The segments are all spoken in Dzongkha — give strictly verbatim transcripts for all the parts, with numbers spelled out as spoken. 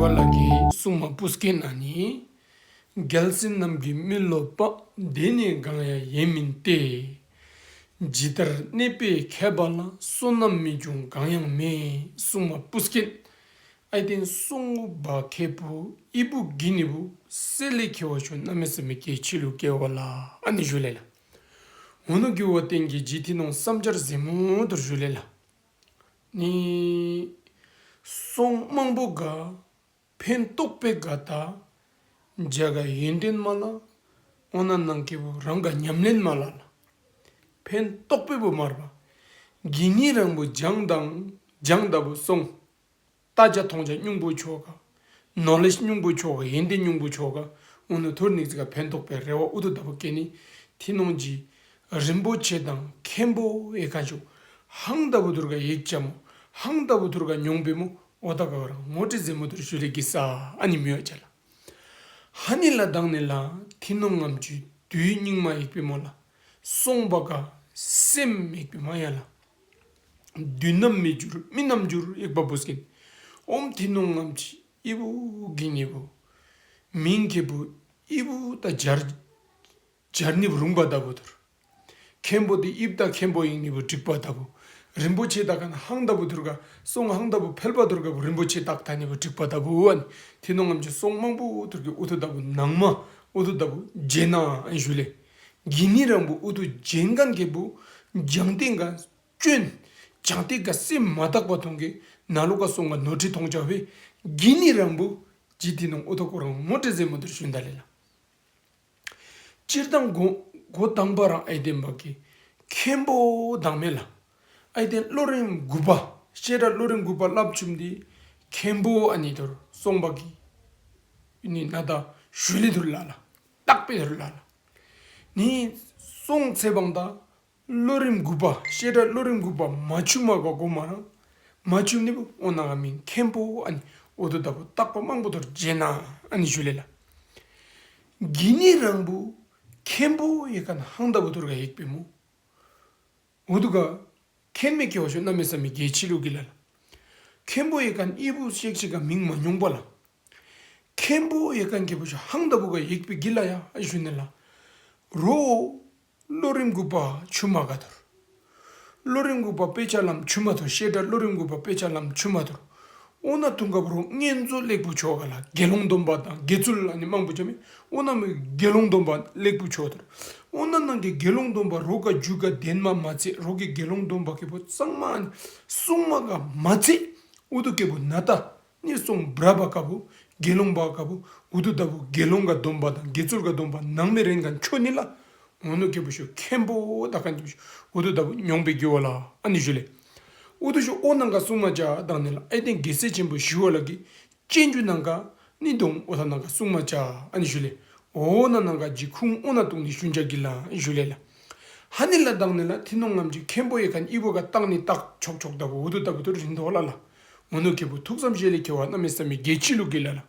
པ་ལ་གི་སྲུང་མ་པུས་ཀིན་ཨ་ནི། རྒྱལ་སྲིད་རྣམས་ཀྱི་མི་སློབ་པ། དེ་ནི་གང་ཡང་ཡིན་མིན་ཏེ། ཇི་ལྟར་གནས་པའི་མཁས་པ་ལ། བསོད་ནམས་མི་འབྱུང་གང་ཡང་མེད། སྲུང་མ་པུས་ཀིན། ཨའི་ཏེན་སྲུང་བ་ཁེ་པུ་ཨི་བུ་གི་ནི་བུ་སེ་ལེ་ཁེ་བ་ཤོ་གནམ་མེད་ས་མེད་ཀྱི་ཆི་ལུ་ཀེ་བ་ལ་ཨ་ནི་ཞུ་ལེ་ལ། འོ་ནུ་གི་བ་ཏེན་གི་ཇི་ཐི་ནོང་བསམ་འཆར་ཟེ་མོ་ཐུར་ཞུ་ལེ་ལ། ནི་སྲུང་མང་པོ་ག་ཕན་ཐོགས་པའི་ག་ད་ཇ་ག་ཡོན་ཏན་མ་ལ། འོ་ན་ནང་ཁེ་བུ་རང་ག་ཉམས་ལེན་མ་ལ་ལ། ཕན་ཐོགས་པའི་བུ་མར་བ་གི་ནི་རང་བུ་སྦྱང་དང་སྦྱང་ད་བུ་སྲུང་། ལྟ་ཆ་མཐོང་ཆ་སྙུང་པོ་ཆོ་ག། ནོ་ལེཇ་སྙུང་པོ་ཆོ་ག། ཡོན་ཏན་སྙུང་པོ་ཆོ་ག། འོ་ནུ་ཐུར་ནིག་ཙི་ག་ཕན་ཐོགས་པའི་རེ་བ་ཨུ་ཐུ་ད་བུ་ཀེ་ནི་ཐི་ནོང་ཇི་རིན་པོ་ཆེ་དང་མཁན་པོ་ཡེ་ཁན་ཤོ་ཧང་ད་བུ་ཐུར་ག་ཡེག་ཅ་མོ། ཧང་ད་བུ་ཐུར་ག་ཉོང་པེ་མོ། འོ་ད་ག་ར་ངོ་སྤྲོད་ཟེ་མོ་ཐུར་ཞུ་ལེ་གི་ས་ཨ་ནི་མི་ཡོ་ཅ་ལ། ཧ་ནི་ལ་དང་ནི་ལ་ཐི་ནོང་ངམ་ཇི་དུས་སྙིགས་མ་ཡེག་པེ་མོ་ལ། སྲུང་བ་ག་སེམས་ཡེག་པེ་མ་ཡ་ལ། དུས་ནམ་མི་འགྱུར་མི་ནམ་འགྱུར་ཡེག་པ་པུས་ཀིན། ཨོམ་ཐི་ནོང་ངམ་ཇི་ཨི་བུ་གི་ནི་བུ་མིང་ཁེ་བུ་ཨི་བུ་ད་ཇར་ཇར་ནི་བུ་རུང་བ་ད་བུ་ཐུར། མཁན་པོ་དེ་ཨིབ་ད་མཁན་པོ་ཡིན་ནི་བུ་འགྲིག་པ་ད་བུ། རིན་པོ་ཆེ་ད་ག་ན་ཧང་ད་བུ་ཐུར་ག་སྲུང་ཧང་ད་བུ་ཕལ་པ་ཐུར་ག་བུ་རིན་པོ་ཆེ་ད་ག་ད་ནི་བུ་འགྲིག་པ་ད་བུ་ཨ་ནི། ཐི་ནོང་ངམ་ཇི་སྲུང་མང་པོ་ཐུར་གི་ཨུ་ཐུ་ད་བུ་ནང་མ་ཨུ་ཐུ་ད་བུ་ཇེ་ན་ཨན་ཞུ་ལེ། གི་ནི་རང་བུ་ཨུ་ཐུ་ཇེན་གན་ཁེ་བུ་ཇང་ཏེན་ག་ཅོན་ཇང་ཏེན་ག་སེམས་མ་དག་པ་ཐོང་གི་ན་ལོ་ག་སྲུང་ག་ནོར་ཁྲི་ཐོང་ཅ་བེ། གི་ནི་རང་བུ་ཇི་ཐི་ནོང་ཨུ་ཐུ་ཁོ་རང་ངོ་སྤྲོད་ཟེ་མོ་ཐུར་ཞུན་ད་ལེ་ལ། སྤྱིར་བཏང་གོ་གོ་དང་པ་རང་ཨའི་ཏེན་བ་གི་མཁན་པོ་དང་མེ་ལ། ཨའི་ཏེན་བློ་རིམ་དགུ་པ་བཤད་གྲྭ་བློ་རིམ་དགུ་པ་བསླབ་ཆུམ་དེ་མཁན་པོ་ཨ་ནི་ཐུར་སྲུང་བ་གི་ནི་ན་ད་ཞུ་ལེ་ཐུར་ལ་ལ་བརྟག་པེ་ཐུར་ལ་ལ། ནི་སྲུང་ཚེ་བང་ད་བློ་རིམ་དགུ་པ་བཤད་གྲྭ་བློ་རིམ་དགུ་པ་མ་ཆུམ་མ་ག་གོ་མ་རང་མ་ཆུམ་ནི་བུ་འོ་ན་ག་མིང་མཁན་པོ་ཨ་ནི་ཨུ་ཐུ་ད་བུ་བརྟག་པ་མང་པོ་ཐུར་ཇེ་ན་ཨ་ནི་ཞུ་ལེ་ལ། གི་ནི་རང་བུ་མཁན་པོ་ཡེ་ཁན་ཧང་ད་བུ་ཐུར་ག་ཡེག་པེ་མོ། ཨུ་ཐུ་ག་མཁན་མེ་ཀེ་བ་ཤོ་གནམ་མེད་ས་མེད་གེ་ཆི་ལུ་གི་ལ་ལ། མཁན་པོ་ཡེ་ཁན་ཨི་བུ་ཤེག་ཤེག་ག་མིང་མ་ཉོང་པ་ལ། མཁན་པོ་ཡེ་ཁན་ཁེ་བུ་ཤོ་ཧང་ད་བུ་ག་ཡེག་པེ་གི་ལ་ཡ་ཨ་ཞུ་ནི་ལ། རོ་བློ་རིམ་དགུ་པ་ཆུ་མ་ག་ཐུར། བློ་རིམ་དགུ་པ་དཔེ་ཆ་ལམ་ཆུ་མ་ཐུར། བཤད་གྲྭ་བློ་རིམ་དགུ་པ་དཔེ་ཆ་ལམ་ཆུ་མ་ཐུར། འོ་ན་ཐུང་ག་བུ་རོ་ངན་ཛོ་ལེགས་པོ་ཆོ་ག་ལ་དགེ་སློང་སྡོམ་པ་དང་དགེ་ཚུལ་ཨ་ནི་མང་པོ་ཆ་མེ། འོ་ན་མི་དགེ་སློང་སྡོམ་པ་ལེགས་པོ་ཆོ་ཐུར། འོ་ན་ནང་གི་དགེ་སློང་སྡོམ་པ་རོ་ག་རྒྱུ་ག་དེན་མ་མ་ཚེ་རོ་གི་དགེ་སློང་སྡོམ་པ་ཁེ་བུ་གཙང་མ་ཨ་ནི་སྲུང་མ་ག་མ་ཚེ། ཨུ་ཐུ་ཁེ་བུ་ན་ད་ནི་སྲུང་བྲ་བ་ག་བུ་དགེ་སློང་བ་ག་བུ་ཨུ་ཐུ་ད་བུ་དགེ་སློང་ག་སྡོམ་པ་དང་དགེ་ཚུལ་ག་སྡོམ་པ་ནང་མེ་རེན་གན་ཆོ་ནི་ལ། འོ་ནུ་ཁེ་བུ་ཤོ་མཁན་པོ་ད་ཁན་ཁེ་བུ་ཤོ་ཨུ་ཐུ་ད་བུ་ཉོང་པེ་གི་བ་ལ་ཨ་ནི་ཞུ་ལེ། ཨུ་ཐུ་ཤོ་འོ་ནང་ག་སྲུང་མ་ཅ་དང་ནི་ལ་ཨའི་ཏེན་རྒྱལ་སྲས་ཆེན་པོ་ཞི་བ་ལྷ་གི་སྤྱན་རྒྱུ་ནང་ག་ནི་དོང་འོ་ཐ་ནང་ག་སྲུང་མ་ཅ་ཨ་ནི་ཞུ་ལེ། འོ་ན་ནང་ག་ཇི་ཁུང་འོ་ན་དོང་ནི་ཞུན་ཅ་གི་ལ་ཨ་ནི་ཞུ་ལེ་ལ། ཧ་ནི་ལ་དང་ནི་ལ་ཐི་ནོང་ངམ་ཇི་མཁན་པོ་ཡེ་ཁན་ཨི་བུ་ག་ཏང་ནི་ཏག་ཆོག་ཆོག་ད་བུ་ཨུ་ཐུ་ད་བུ་ཐུར་རིན་དོ་ལ་ལ། འོ་ནུ་ཁེ་བུ་ཐུགས་བསམ་བཞེས་ལེ་ཁེ་བ་གནམ་མེད་ས་མེད་གེ་ཆི་ལུ་གི་ལ་ལ།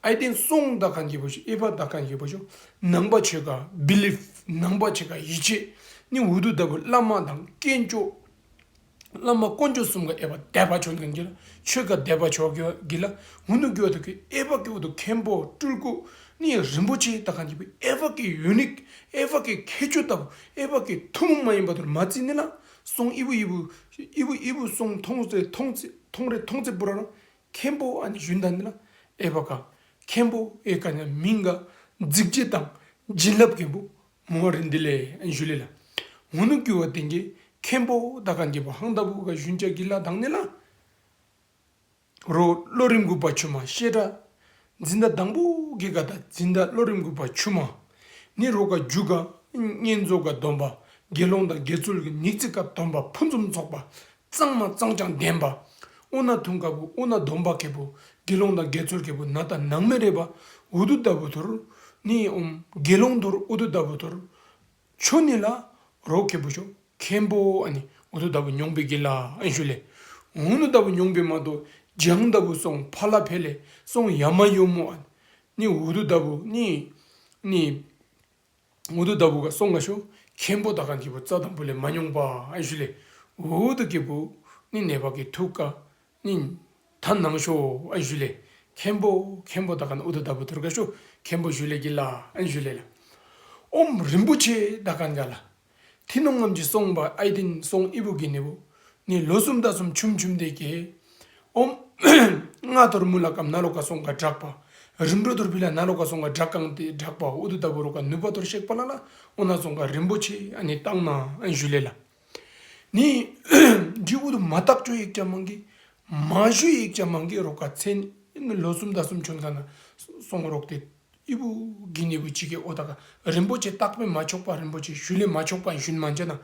ཨའི་ཏེན་སྲུང་ད་ཁན་ཁེ་བུ་ཤོ་ཨའི་བ་ད་ཁན་ཁེ་བུ་ཤོ་ནང་པ་ཆོ་ག་བི་ལིབ་ནང་པ་ཆོ་ག་ཡིད་ཆེས་ནི་ཨུ་ཐུ་ད་བུ་བླ་མ་དང་དཀོན་མཆོག་བླ་མ་དཀོན་མཆོག་གསུམ་ག་ཨའི་བ་དད་པ་ཆོ་ཁན་གི་ལ་ཆོ་ག་དད་པ་ཆོ་གི་ལ། འོ་ནུ་གི་བ་ད་ཁེ་ཨའི་བ་ཁེ་བུ་ཐུ་མཁན་པོ་སྤྲུལ་སྐུ་ནི་རིན་པོ་ཆེ་ད་ཁན་ཁེ་བུ་ཨའི་བ་ཁེ་ཡུ་ནིག་ཨའི་བ་ཁེ་ཁྱད་ཆོས་ད་བུ་ཨའི་བ་ཁེ་ཐུན་མོང་མ་ཡིན་པ་ཐུར་མ་རྩི་ནི་ལ། སྲུང་ཨི་བུ་ཨི་བུ་ཨི་བུ་ཨི་བུ་སྲུང་ཐོང་ཚེ་ཐོང་ཚེ་ཐོང་རེ་ཐོང་ཚེ་བུ་ར་རང་མཁན་པོ་ཨ་ནི་ཞུན་ད་ནི་ལ་ཨའི་བ་ག་མཁན་པོ་ཡེ་ཁན་ཡ་མིང་ག་རྫིག་རྗེ་དང་བྱིན་རླབས་ཁེ་བུ་མོ་རིན་དི་ལེ་ཨ་ནི་ཞུ་ལེ་ལ། འོ་ནུ་གི་བ་ཏེན་གི་མཁན་པོ་ད་ཁན་ཁེ་བུ་ཧང་ད་བུ་ག་ཞུན་ཅ་གི་ལ་དང་ནི་ལ། རོ་བློ་རིམ་དགུ་པ་ཆུ་མ་བཤད་གྲྭ་འཛིན་གྲྭ་དང་པོ་གི་ག་ད་འཛིན་གྲྭ་བློ་རིམ་དགུ་པ་ཆུ་མ་ནི་རོ་ག་རྒྱུ་ག་ངན་ཛོ་ག་སྡོམ་པ་དགེ་སློང་དང་དགེ་ཚུལ་གི་ཉིག་ཙིང་ག་སྡོམ་པ་ཕུན་སུམ་ཚོགས་པ་གཙང་མ་གཙང་རྐྱང་ལྡན་པ། འོ་ན་ཐུང་ག་བུ་འོ་ན་སྡོམ་པ་ཁེ་བུ་དགེ་སློང་དང་དགེ་ཚུལ་ཁེ་བུ་ན་ད་ནང་མེ་རེ་བ་ཨུ་ཐུ་ད་བུ་ཐུར་ནི་ཨོམ་དགེ་སློང་ཐུར་ཨུ་ཐུ་ད་བུ་ཐུར་ཆོ་ནི་ལ་རོ་ཁེ་བུ་ཤོ་མཁན་པོ་ཨ་ནི་ཨུ་ཐུ་ད་བུ་ཉོང་པེ་གི་ལ་ཨན་ཞུ་ལེ། ཨུ་ནུ་ད་བུ་ཉོང་པེ་མ་དོ་ཇང་ད་བུ་སྲུང་ཕ་ལ་ཕེ་ལེ་སྲུང་ཡ་མ་ཡོ་མོ་ཨ་ནི་ཨུ་ཐུ་ད་བུ་ནི་ནི་ཨུ་ཐུ་ད་བུ་ག་སྲུང་ག་ཤོ་མཁན་པོ་ད་ཁན་ཁེ་བུ་རྩ་དང་པོ་ལེ་མ་ཉོང་པ་ཨན་ཞུ་ལེ། ཨུ་ཐུ་ཁེ་བུ་ནི་ནེ་བ་གི་ཐུག་ག་ནི་ཐ་ནང་ཤོ་ཨན་ཞུ་ལེ། མཁན་པོ་མཁན་པོ་དག་ཁན་ཨུ་ཐུ་ད་བུ་ཐུར་ག་ཤོ་མཁན་པོ་ཞུ་ལེ་གི་ལ་ཨན་ཞུ་ལེ་ལ། ཨོམ་རིན་པོ་ཆེ་དག་ཁན་ག་ལ། ཐི་ནོང་ངམ་ཅིག་སོང་བ་ཨའི་ཏེན་སོང་ཨི་བུ་གི་ནི་བུ། ནི་ལོ་གསུམ་ཟླ་གསུམ་ཆུམ་ཆུམ་དེ་གི། ཨོམ་སྔ་ཐོར་མུ་ལ་ཀམ་ན་ལོ་ཀ་སོང་ག་དྲག་པ། རིམ་གྲོ་ཐོར་བི་ལ་ན་ལོ་ཀ་སོང་ག་དྲག་ཀང་ཏེ་དྲག་པ་ཨུ་ཐུ་ད་བུ་རོ་ཀ་ནུ་པ་ཐོར་ཤེག་པ་ལ་ལ། ཨོ་ན་སོང་ག་རིན་པོ་ཆེ་ཨ་ནི་ཏང་ན་ཨན་ཞུ་ལེ་ལ། ནི་འདི་ཨུ་ཐུ་མ་ཐག་ཅོ་ཡིག་ཅ་མང་གི། མ་ཞུ་ཡིག་ཅ་མང་གི་རོ་ཀ་ཚེན་ལོ་གསུམ་ཟླ་གསུམ་ཆོན་ཁན་ན་སོང་རོག་ཏེ། ཨི་བུ་གི་ནི་བུ་ཅིག་གི་ཨོ་ད་ག་རིན་པོ་ཆེ་བརྟག་པའི་མ་ཆོག་པ་རིན་པོ་ཆེ་ཞུ་ལེ་མ་ཆོག་པ་ཞུན་མན་ཅ་ན།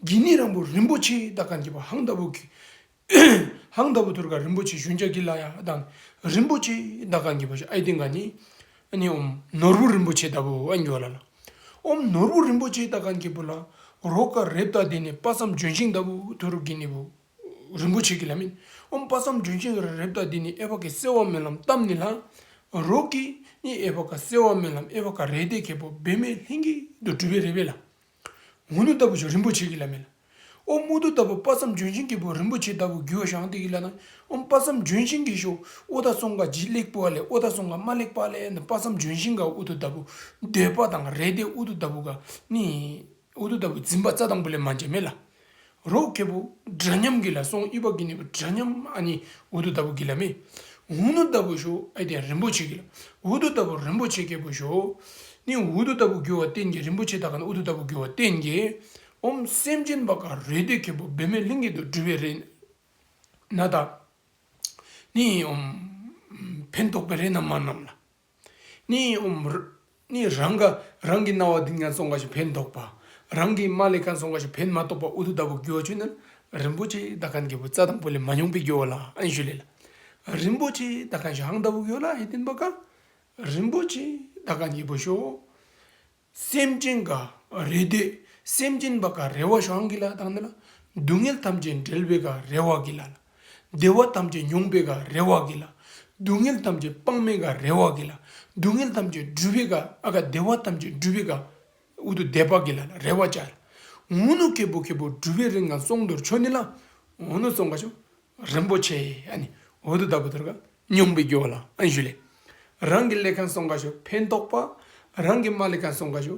གི་ནི་རང་བུ་རིན་པོ་ཆེ་དག་ཁན་གི་བུ་ཧང་ད་བུ་གི། ཧང་ད་བུ་ཐུར་ག་རིན་པོ་ཆེ་ཞུན་ཅ་གི་ལ་ཡ་དང་། རིན་པོ་ཆེ་དག་ཁན་གི་བུ་ཨའི་ཏེན་ག་ནི། ཨ་ནི་ཨོམ་ནོར་བུ་རིན་པོ་ཆེ་ད་བུ་ཨན་གི་བ་ལ་ལ། ཨོམ་ནོར་བུ་རིན་པོ་ཆེ་དག་ཁན་གི་བུ་ལ། རོ་ཀ་རེབ་ད་དེ་ནི་དཔག་བསམ་ལྗོན་ཤིང་ད་བུ་ཐུར་གི་ནི་བུ། རིན་པོ་ཆེ་གི་ལ་མིན། ཨོམ་དཔག་བསམ་ལྗོན་ཤིང་རེབ་ད་དེ་ནི་ཨའི་བ་གི་སེ་བ་མེ་ལམ་ཏམ་ནི་ལ། རོ་ཀི་ནི་ཨའི་བ་ག་སེ་བ་མེ་ལམ་ཨའི་བ་ག་རེ་དེ་ཁེ་པོ་བེ་མེ་ལྷིང་གི་དུ་གྲུབ་པེ་རེ་བེ་ལ། ཨུ་ནུ་ད་བུ་ཤོ་རིན་པོ་ཆེ་གི་ལ་མེ་ལ། ཨོ་མུ་ཐུ་ད་བུ་དཔག་བསམ་ལྗོན་ཤིང་གི་བུ་རིན་པོ་ཆེ་ད་བུ་གི་བ་ཤོ་ཧང་ཏེ་གི་ལ་ན། ཨོམ་དཔག་བསམ་ལྗོན་ཤིང་གི་ཤོ་ཨོ་ད་སོང་ག་ཇི་ལེགས་པོ་ཨ་ལེ་ཨོ་ད་སོང་ག་མ་ལེགས་པ་ཨ་ལེ་ན་དཔག་བསམ་ལྗོན་ཤིང་ག་ཨུ་ཐུ་ད་བུ་འདོད་པ་དང་རེ་དེ་ཨུ་ཐུ་ད་བུ་ག་ནི། ཨུ་ཐུ་ད་བུ་འཛིན་པ་རྩ་དང་པོ་ལས་མ་འཇམ་མེ་ལ། རོ་ཁེ་པོ་འདྲ་མཉམ་གི་ལ་སོང་ཨི་བ་གི་ནི་བུ་འདྲ་མཉམ་ཨ་ནི་ཨུ་ཐུ་ད་བུ་གི་ལ་མེ། ཨུ་ནུ་ད་བུ་ཤོ་ཨའི་ཏེན་རིན་པོ་ཆེ་གི་ལ། ཨུ་ཐུ་ད་བུ་རིན་པོ་ཆེ་ཁེ་པོ་ཤོ། ནི་ཨུ་ཐུ་ད་བུ་གི་བ་ཏེན་གི་རིན་པོ་ཆེ་དག་ཁན་ཨུ་ཐུ་ད་བུ་གི་བ་ཏེན་གི། ཨོམ་སེམས་ཅན་བ་ག་རེ་དེ་ཁེ་པོ་བེ་མེ་ལྷིང་གི་དུ་གྲུབ་པེ་རེ་ན་ད། ནི་ཨོམ་ཕན་ཐོགས་པེ་རེ་ན་མ་ནམ་ལ། ནི་ཨོམ་ར་ནི་རང་ག་རང་གི་ན་བ་དིན་ཁན་སོང་ག་ཤོ་ཕན་ཐོགས་པ། རང་གི་མ་ལེགས་ཁན་སོང་ག་ཤོ་ཕན་མ་ཐོགས་པ་ཨུ་ཐུ་ད་བུ་གི་བ་ཆུ་ནི་རིན་པོ་ཆེ་དག་ཁན་གི་བུ་རྩ་དང་པོ་ལས་མ་ཉོང་པེ་གི་བ་ལ་ཨན་ཞུ་ལེ་ལ། རིན་པོ་ཆེ་དག་ཁན་ཤོ་ཧང་ད་བུ་གི་བ་ལ་ཨའི་ཏེན་བ་ག་རིན་པོ་ཆེ་དག་ཁན་གི་བུ་ཤོ། སེམས་ཅན་ག་རེ་དེ་སེམས་ཅན་བ་ག་རེ་བ་ཤོ་ཧང་གི་ལ་དང་ནི་ལ། སྡུག་བསྔལ་ཐམས་ཅད་བྲལ་བེ་ག་རེ་བ་གི་ལ་ལ། བདེ་བ་ཐམས་ཅད་མྱོང་པེ་ག་རེ་བ་གི་ལ། སྡུག་བསྔལ་ཐམས་ཅད་སྤང་མེ་ག་རེ་བ་གི་ལ། སྡུག་བསྔལ་ཐམས་ཅད་སྒྲུབ་པེ་ག་ཨ་ག་བདེ་བ་ཐམས་ཅད་སྒྲུབ་པེ་ག་ཨུ་ཐུ་དད་པ་གི་ལ་ལ་རེ་བ་ཅ་ལ། ཨུ་ནུ་ཁེ་པོ་ཁེ་པོ་སྒྲུབ་པེ་རིང་ང་སོང་དོར་ཆོ་ནི་ལ། ཨུ་ནུ་སོང་ག་ཤོ་རིན་པོ་ཆེ་ཨ་ནི་ཨུ་ཐུ་ད་བུ་ཐུར་ག་ཉོང་པེ་གི་བ་ལ་ཨན་ཞུ་ལེ། རང་གི་ལེགས་ཁན་སོང་ག་ཤོ་ཕན་ཐོགས་པ། རང་གི་མ་ལེགས་ཁན་སོང་ག་ཤོ་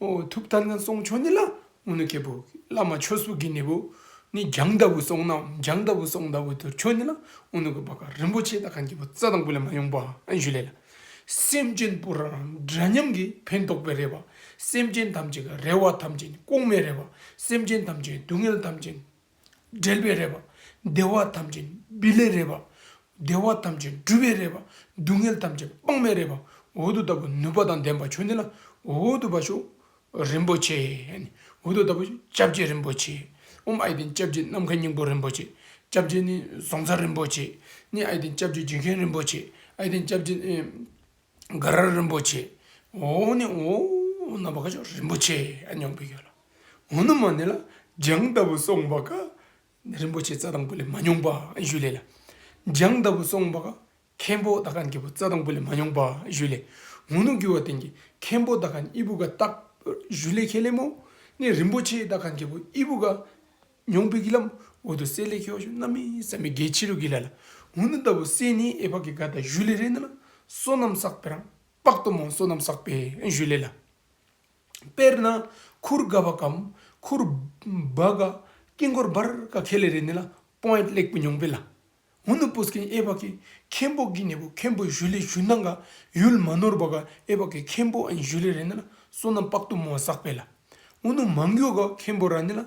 ཨོ་ཐུབ་ཐང་ཁན་སོང་ཆོ་ནི་ལ། ཨུ་ནུ་ཁེ་པོ་བླ་མ་ཆོས་པོ་གི་ནི་བུ་ནི་ཇང་ད་བུ་སོང་ན་ཇང་ད་བུ་སོང་ད་བུ་ཐུར་ཆོ་ནི་ལ། ཨུ་ནུ་གི་བ་ག་རིན་པོ་ཆེ་དག་ཁན་གི་བུ་རྩ་དང་པོ་ལས་མ་ཉོང་པ་ཨན་ཞུ་ལེ་ལ། སེམས་ཅན་པུ་ར་འདྲ་མཉམ་གི་ཕན་ཐོགས་པེ་རེ་བ། སེམས་ཅན་ཐམས་ཅད་ག་རེ་བ་ཐམས་ཅད་སྐོང་མེ་རེ་བ། སེམས་ཅན་ཐམས་ཅད་སྡུག་བསྔལ་ཐམས་ཅད་བྲལ་བེ་རེ་བ། བདེ་བ་ཐམས་ཅད་བི་ལེ་རེ་བ། བདེ་བ་ཐམས་ཅད་སྒྲུབ་པེ་རེ་བ། སྡུག་བསྔལ་ཐམས་ཅད་སྤང་མེ་རེ་བ། ཨུ་ཐུ་ད་བུ་ནུས་པ་དང་ལྡན་པ་ཆོ་ནི་ལ། ཨུ་ཐུ་བ་ཤོ་རིན་པོ་ཆེ་ཨ་ནི། ཨུ་ཐུ་ད་བུ་སྐྱབས་རྗེ་རིན་པོ་ཆེ། ཨོམ་ཨའི་ཏེན་སྐྱབས་རྗེ་ནམ་མཁའི་སྙིང་པོ་རིན་པོ་ཆེ། སྐྱབས་རྗེ་ནི་ཟོང་ཚ་རིན་པོ་ཆེ། ནི་ཨའི་ཏེན་སྐྱབས་རྗེ་འཇིགས་མཁན་རིན་པོ་ཆེ། ཨའི་ཏེན་སྐྱབས་རྗེ་ཨེ་ག་ར་རིན་པོ་ཆེ། ཨོ་ནི་ཨོ་ནམ་བ་ག་ཤོ་རིན་པོ་ཆེ་ཨ་ཉོང་པེ་གི་བ་ལ། ཨོ་ནུ་མ་ནི་ལ་ཇང་ད་བུ་སོང་བ་ག་རིན་པོ་ཆེ་རྩ་དང་པོ་ལས་མ་ཉོང་པ་ཨན་ཞུ་ལེ་ལ། ཇང་ད་བུ་སོང་བ་ག་མཁན་པོ་དག་ཁན་གི་བུ་རྩ་དང་པོ་ལས་མ་ཉོང་པ་ཨན་ཞུ་ལེ། ཨུ་ནུ་གི་བ་ཏེན་གི་མཁན་པོ་དག་ཁན་ཨི་བུ་ག་བརྟག་ཞུ་ལེ་ཁེ་ལེ་མོ། ནི་རིན་པོ་ཆེ་དག་ཁན་གི་བུ་ཨི་བུ་ག་ཉོང་པེ་གི་ལམ། ཨུ་ཐུ་སེ་ལེ་ཁེ་བ་ཤོ་གནམ་མེད་ས་མེད་གལ་ཆི་རུ་གི་ལ་ལ། ཨུ་ནུ་ད་བུ་སེ་ནི་ཨའི་བ་གི་ག་ད་ཞུ་ལེ་རེ་ནི་ལ། བསོད་ནམས་བསགས་པེ་རང་དཔག་ཏུ་མོ་བསོད་ནམས་བསགས་པེ་ཨན་ཞུ་ལེ་ལ། དཔེར་ན་ཁུར་ག་བ་ཀམ་ཁུར་བ་ག་དཀྱིལ་འཁོར་བར་ག་ཁེ་ལེ་རེ་ནི་ལ་པོའིནཊ་ལེགས་པོ་ཉོང་པེ་ལ། ཨུ་ནུ་པུས་ཀིན་ཨའི་བ་གི་མཁན་པོ་གི་ནི་བུ་མཁན་པོ་ཞུ་ལེ་ཞུ་ནང་ག་ཡུལ་མ་ནོར་བ་ག་ཨའི་བ་གི་མཁན་པོ་ཨན་ཞུ་ལེ་རེ་ནི་ལ་བསོད་ནམས་དཔག་ཏུ་མོ་བསགས་པེ་ལ། ཨུ་ནུ་མང་གོ་ག་མཁན་པོ་ར་ནི་ལ།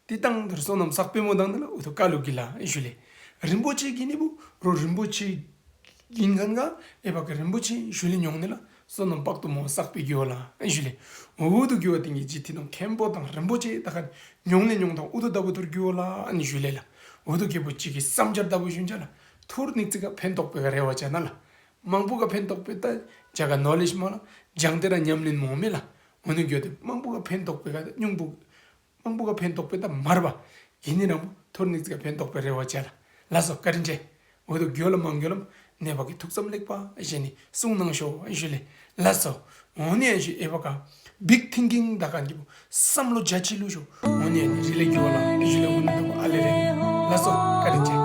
ཏེ་དང་དུར་བསོད་ནམས་བསགས་པེ་མོ་དང་ནི་ལ་ཨུ་ཐུ་ཀ་ལུ་གི་ལ་ཨན་ཞུ་ལེ། རིན་པོ་ཆེ་གི་ནི་བུ་རོ་རིན་པོ་ཆེ་ཨིན་ཁན་ག་ཨའི་བ་གི་རིན་པོ་ཆེ་ཞུ་ལེ་ཉོང་ནི་ལ་བསོད་ནམས་དཔག་ཏུ་མོ་བསགས་པེ་གི་བ་ལ་ཨན་ཞུ་ལེ། ཨུ་ཐུ་གི་བ་ཏེན་གི་ཇི་ཐི་ནོང་མཁན་པོ་དང་རིན་པོ་ཆེ་དག་ཁན་ཉོང་ལེ་ཉོང་དང་ཨུ་ཐུ་ད་བུ་ཐུར་གི་བ་ལ་ཨན་ཞུ་ལེ་ལ། ཨུ་ཐུ་གི་བུ་ཅིག་གི་བསམ་འཆར་ད་བུ་ཞུན་ཅ་ལ། ཐུར་ནིག་ཙིང་ག་ཕན་ཐོགས་པེ་ག་རེ་བ་ཅ་ན་ལ། མང་པོ་ག་ཕན་ཐོགས་པེ་ད་ཇ་ག་ནོ་ལེཇ་མ་ལ་ཇང་ཏེ་ར་ཉམས་ལེན་མོ་མེ་ལ། ཨུ་ནུ་གི་བ་ཏེ་མང་པོ་ག་ཕན་ཐོགས་པེ་ག་ཉུང་པོ་མང་པོ་ག་ཕན་ཐོགས་པེ་ད་མར་བ། ཡིན་ནི་རང་བུ་ཐུར་ནིག་ཙིང་ག་ཕན་ཐོགས་པེ་རེ་བ་ཅ་ལ། ལགས་སོ་བཀའ་དྲིན་ཆེ། ཨུ་ཐུ་གི་བ་ལ་མང་གི་བ་ལ་ནེ་བ་གི་ཐུགས་བསམ་ལེགས་པ་ཞེ་ནི་གསུང་གནང་ཤོ་ཨན་ཞུ་ལེ། ལགས་སོ། ཨོ་ནི་ཨན་ཞུ་ཨའི་བ་ག་བིག་ཐིང་ཀིང་དག་ཁན་གི་བུ་བསམ་བློ་རྒྱ་ཆེ་ལུ་ཤོ། ཨོ་ནི་ཨ་ནི་རི་ལེ་གི་བ་ལ་ཨན་ཞུ་ལེ། ཨོ་ནི་ད་བུ་ཨ་ལེ་རེ། ལགས་སོ་བཀའ་དྲིན་ཆེ།